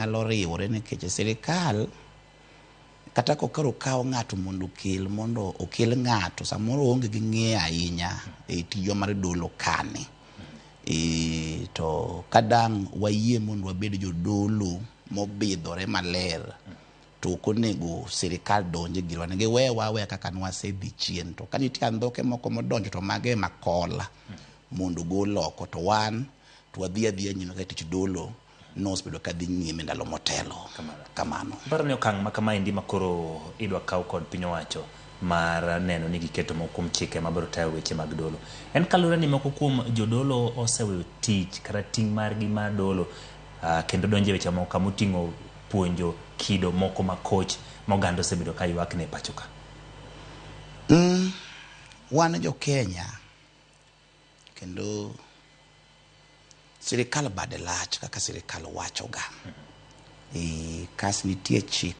Nyalo riwore nikech sirikal kata kokoro okaw ng'ato mondo okel, mondo okel ng'ato samoro oonge gi ng'eyo ahinya e tijwa mar dolo kani. To kadang' wayie mondo wabed jodolo mobidhore maler, to ok onego sirikal donj e girwa. Giwewa aweya kaka nwasedhi chien. To ka nitie andhoke moko modonjo to mago ema kola mondo ogol oko. To wan to wadhi adhiya nyime ka tich dolo nosebedo ka dhi nyime ndalo motelo. Kamano. Iparo ni okang' ma kamaendi ma koro idwa kaw kod piny owacho mar neno ni giketo moko kuom chike mabiro tayo weche mag dolo en kaluwore ni moko kuom jodolo oseweyo tich kata ting' margi mar dolo kendo donjo e weche moko kamoting'o puonjo kido moko makoch ma oganda osebedo ka ywak ne e pacho ka? Wan jo Kenya kendo sirikal bade lach kaka sirikal wachoga. Kas nitie chik.